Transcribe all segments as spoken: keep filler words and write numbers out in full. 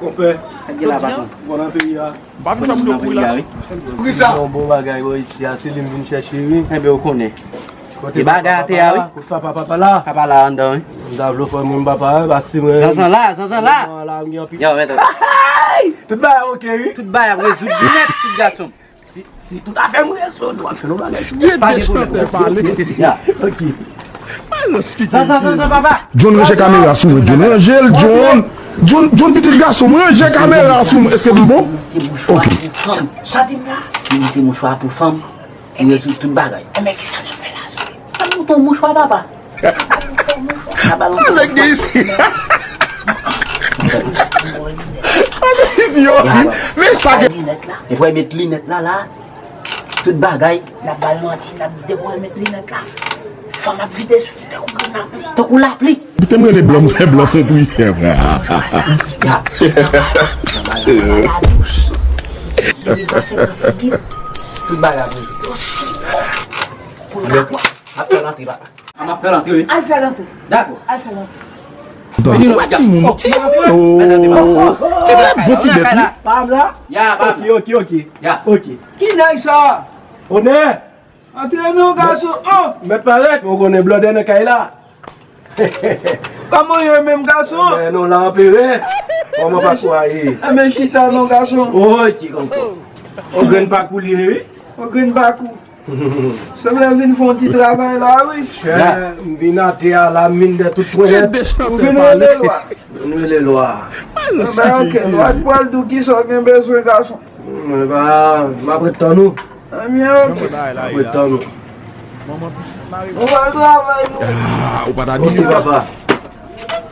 Konpè, ou nan peyi a. M pa vin fè moun yo kouri la. Poukisa? Bon, bon bagay bò isi a, se li m vin chèche wi. Enben ou konnen. Kote bagay atè a wi. Kote papa, papa la? Papa la anndan wi. M ta vle fè moun papa, pa si mwen. Zanzan la, zanzan la. Zanzan la, m gen anpil. Yo, mèt. Tout bagay oke wi. Tout bagay ap rezoud nèt, tout gason. Si, si tout afè m rezoud, w ap fè nou bagay tou. Pa gen pwoblèm. Chantè pale. Ya, oke. John, ranje kamera sou mwen, John. Ranje l, John. John, John, pitit gason mwen, ranje kamera sou mwen. Èske m bon? Ok. Sa di m la? Li mete mouchwa pou fanm. Li rezoud tout bagay. Enben, kisa n ap fè la, John? An moute yon mouchwa, papa. Nèg gen isi. Nèg gen isi, yo. Men sa gen. Epi w met linèt la, la. Tout bagay. N ap ba l manti, n ap di depi w met linèt la. Fanm ap vide sou li tankou grenn lapli. Tankou lapli. Te m rele blan, m fè blan fè tou. Tout bagay ap rezoud. Pou l ka kwè. Ap fè l antre, papa. A m ap fè l antre, wi. Al fè l antre. Dakò. Al fè l antre. Vini non, piga. Ti moun, ti moun. Oh, ti moun, bon ti bèt, wi. Pa m la? Ya, pa m. Ok, ok, ok. Ya. Ok. Ki nèg sa? Onè! Antre non, gason. Oh! Mèt parèt, ou konnen blòdè nan kay la. Kòman w ye menm, gason? Enben, nou la, anperè. Kòman pa kwa ye? Enben, chita non, gason. Oh, ki konko. On grenn pakou li ye, wi. On grenn pakou. Sanble vin fè yon ti travay la, wi. Chè, m vin atè a la, m vin dè tout pwen nèt. Ou vin rele lwa. Vin rele lwa. Anben, ok, lwa t pral di w kisa w gen bezwen, gason. M pa, m ap ret tann ou. Ebyen, ok. M ap ret tann ou. Nou pral travay, nou. Ah, ou pa ta di, papa.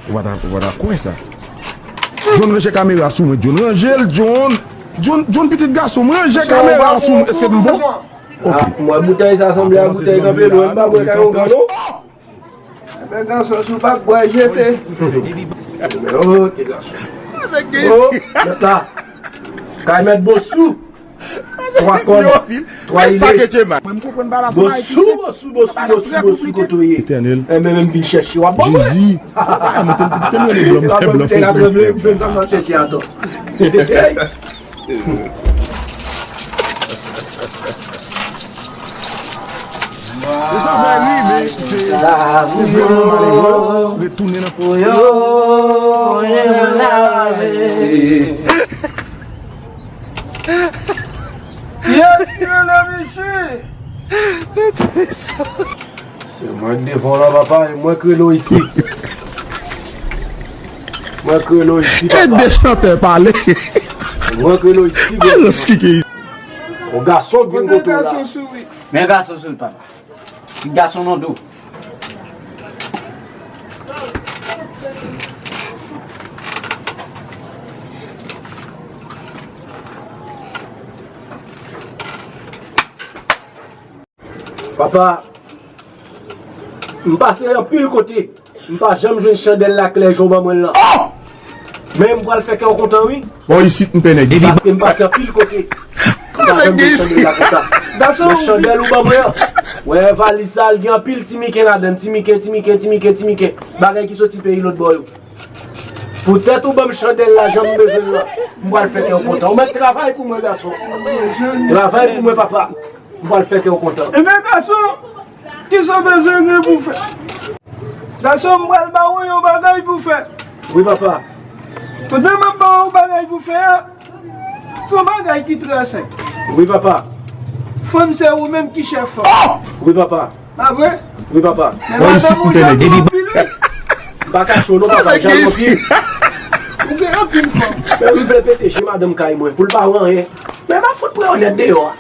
Ou pa ta, ou pa ta kwè sa. John, ranje kamera sou mwen, John. Ranje l, John. John, John, pitit gason m, ranje kamera sou mwen. Èske m bon? Ok. Ah, m wè boutèy sa sanble a boutèy kanpe lwen, m pa bwè kay yon gran non. Enben, gason, si w pa bwè, jete. Ok, gason. Oh, mèt la. Kay mèt Bosou. Twa kòn, twa ile. Bosou, Bosou, Bosou, Bosou, Bosou, kote w ye? Etènèl. Enben, menm vin chèche w ap ban mwen. Jezi. Ah, mwen te, te, te mwen le blan, mwen fè blan fè. Mwen sa fè chèche atò. E sa fè rive, se, se vrèman malere, retounen nan. Yo, tire la, mesye. Se mwen k devan w la, papa, e mwen k rele w isi. Mwen k rele w isi, papa. Ede chantè pale. Mwen k rele w isi, bro. Alòs, ki ke isi? Yon gason k vin kote w la. Men gason sou l, papa. Ti gason nan do. Papa, m pase anpil kote, m pa janm jwenn chandèl la klè jan w ban mwen l lan. Men m pral fè kè w kontan, wi. Bò isit, m pè nèg isit. Paske m pase anpil kote, m pa janm jwenn chandèl la konsa. Men chandèl ou ban mwen an, wè valiz sa, l gen anpil ti miken ladan l, ti miken, ti miken, ti miken, ti miken. Bagay ki soti peyi lòt bò yo. Poutèt ou ban m chandèl la jan m bezwen l lan, m pral fè kè w kontan. Ou mèt travay pou mwen, gason. Travay pou mwen, papa. M pral fè kè w kontan. Enben, gason, kisa w bezwen gen pou fè? Gason, m pral ba ou yon bagay pou fè. Wi, papa. Pandan m ap ba ou bagay pou fè a, se yon bagay ki trè senp. Wi, papa. Fanm se ou menm ki chèf fanm. Wi, papa. Pa vre? Wi, papa. Men madanm ou jalou anpil, wi. M pa kache w non, papa, jalou anpil. Ou gen anpil fanm. Men ou vle pete je madanm kay mwen, pou l pa wè anyen. Men m ap fout pran onèt deyò a.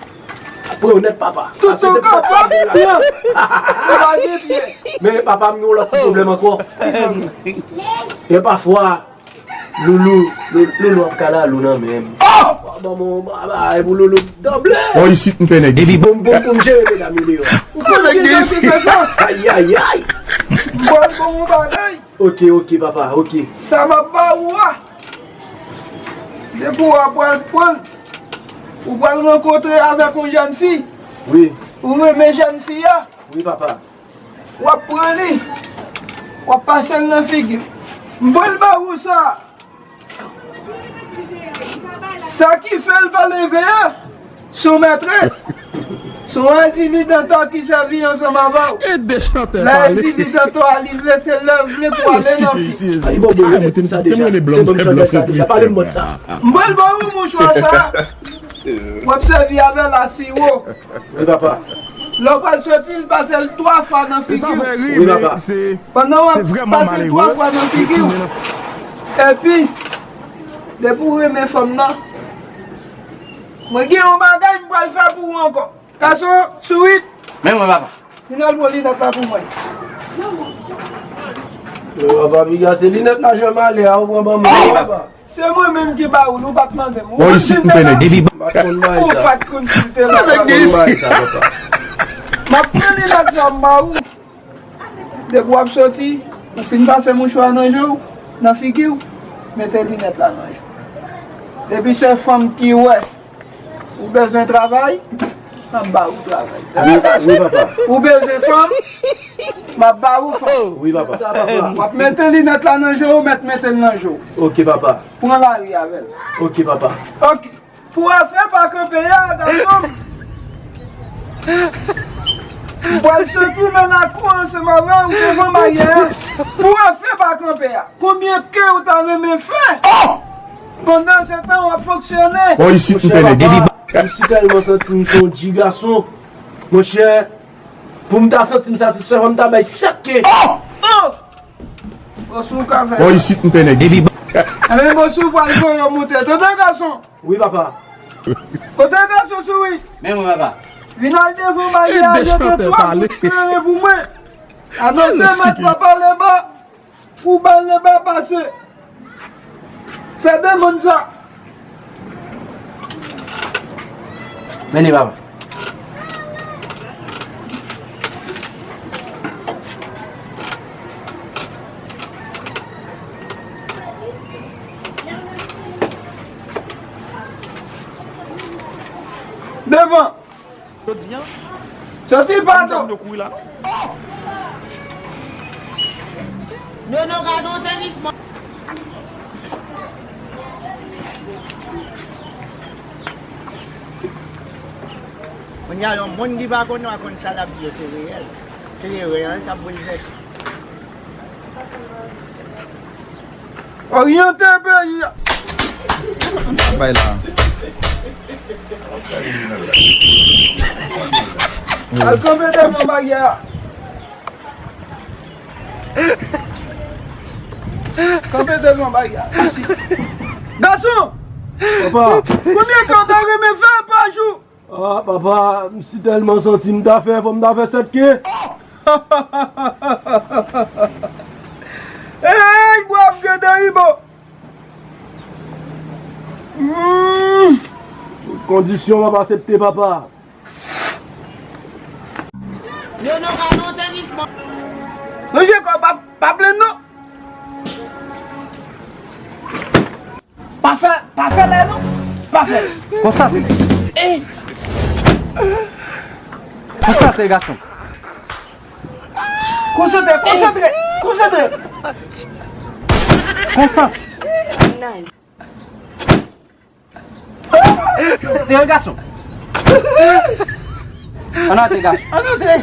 Pran onèt, papa. Tout sa w kapab, pran. Ou pa gen pye. Men papa, m gen yon lòt ti pwoblèm ankò. E pafwa, Loulou, lou- Loulou ap kalalou nan men m. Oh! Ban mwen yon bagay pou Loulou doble. Bò isit, m pè nèg isit. Epi bon, bon, pou m jere medam yo deyò. Ou konn kijan se fè sa? Ayayay. Bon, bon, yon bagay. Ok, ok, papa, ok. Sa m ap ba ou a, depi w ap pral pran l, ou pral rankontre avèk yon jèn fi. Wi. Ou renmen jèn fi a? Wi, papa. W ap pran li, w ap pase l nan figi. M pral ba ou sa. Sa ki fè l pa leve a, se yon mètrès. Se yon Ezili Dantò ki sèvi ansanm avè w. Ede chantè pale. Lè Ezili Dantò a, li vle, se lè l vle pou ale nan fi. Ay, bon, bon, mwen te sa deja. Mwen te blan, mwen te blan, frè, frè. M pral ba ou mouchwa sa. W ap sèvi avè l asiwo. Wi, papa. Lè w pral soti, l pase l twa fwa nan figi w. Wi, papa. Pandan w ap pase l twa fwa nan figi w. Epi, depi w renmen fanm nan, mwen gen yon bagay m pral fè pou ou ankò. Gason, sourit. Men mwen, papa. Vin al pran linèt la pou mwen. Yo, papa, piga se linèt la, jan m ale a, ou pran ban mwen, papa. Se mwen menm ki ba ou l, ou pa t mande m. Ou konn si l te la? M pa t konn bay sa. Ou pa t konn si l te la. M pa t konn bay sa, papa. M ap pran linèt sa m ba ou. Depi w ap soti, ou fin pase mouchwa nan je w, nan figi w, mete linèt la nan je w. Depi se fanm ki wè ou bezwen travay, m ap ba ou travay. Wi, papa. Ou bezwen fanm, m ap ba ou fanm. Wi, papa. Sa, papa. W ap mete linèt la nan je w, mèt mete l nan je w. Ok, papa. Pran lari avè l. Ok, papa. Ok. Pou afè pa kanpe a, gason m. M pral soti nan lakou ansanm avè w devan baryè a. Pou afè pa kanpe a. Konbyen ke w ta renmen fè? Pandan se tan w ap fonksyone. Bon, isit m pènè. Monchè, papa, m si tèlman santi m se yon dji gason. Monchè, pou m ta santi m satisfè, fò m ta bay sèt ke. Oh! Bon, si w ka fè sa. Bon, isit m pènè. Enben, bon, si w pral voye w monte. Tande, gason. Wi, papa. Kote gason souri? Men mwen, papa. Vin al devan baryè a, jete twa gout kleren pou mwen. Anonse mèt papa Leba pou bal Leba pase. Fè demann sa. Mennen, papa. Devan. Jodi a. Soti pato. Yo, nou gade yon sezisman. Kounye a, yon moun ki pa konn, pa konn sa l ap di yo, se reyèl. Se reyèl k ap boulvèse. Oryante peyi a. Bay la. Al kanpe devan baryè a. Kanpe devan baryè a. Gason! Papa. Konbyen tan w ta renmen fè pa jou? Ah, papa, m si tèlman santi m ta fè, fò m ta fè sèt ke. Ey, bwa ap gade ibo. Hmm. Kondisyon m ap aksepte, papa. Yo, nou ka nan sezisman. Non, Jekòb, pa, pa plenn non. Pa fè, pa fè lè non. Pa fè lè. Konsantre. Konsantre, gason. Konsantre, konsantre, konsantre. Konsantre. Antre, gason. Ann antre, gason. Ann antre.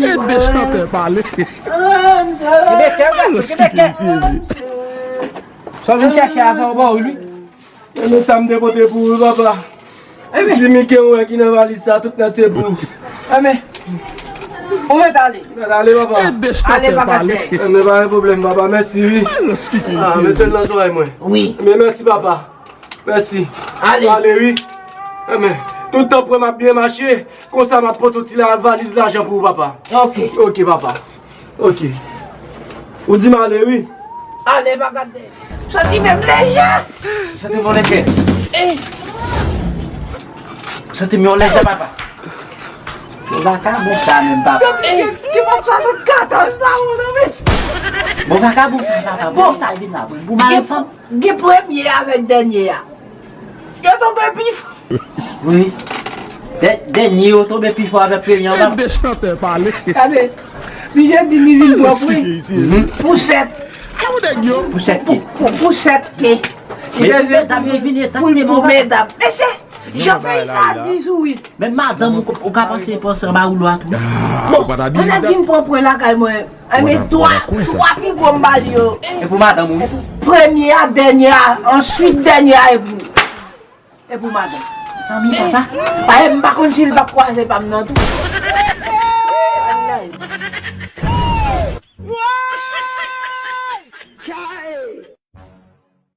Ede chantè pale. Kenbe kè w, gason, kenbe kè. Sa w vin chèche avè w, ba w li. E met sa m te pote pou ou, papa. Di Mike, ou wè ki nan valiz sa, tout nèt se pou ou. Enben, ou mèt ale. Mèt ale, papa. Ale, papa. Enben, pa gen pwoblèm, papa. Mèsi, wi. Ah, mete l nan zòrèy mwen. Wi. Enben, mèsi, papa. Mèsi. Ale. Ale, wi. Enben, tout tan pou m ap byen mache, konsa m ap pote yon ti la, valiz lajan pou ou, papa. Ok. Ok, papa. Ok. Ou di m ale, wi. Ale, pa gade. Soti menm lè ya. Soti vòlè kè. Eh. Soti m yon lè sa, papa. Bon, vagabon sa menm, papa. Soti, ki, ki bon swasannkatorz pa ou, non, men. Bon, vagabon sa, papa. Bon, sa vin la, bon, bon, mari fanm. Gen premye avèk dènye a. Yo tonbe pi fò. Wi. Dè-, dènye yo tonbe pi fò avèk premye an. Ede chantè pale. Gade. Pije di li vin pran pri. Pou sèt. Pou sèt ke. Pou sèt ke. Li bezwen pou medam. Mesye, jan peyi sa di sou wi. Menm madanm ou ka panse panse anba woulo a tou. Bon, pandan vin pran pran lakay mwen. Enben twa, twa pi gwo m ba li yo. E pou madanm ou wi. Premye a, dènye a, answit dènye a e pou. E pou madanm. Zanmi papa. Paske m pa konn si l p ap kwaze pa m nan tou.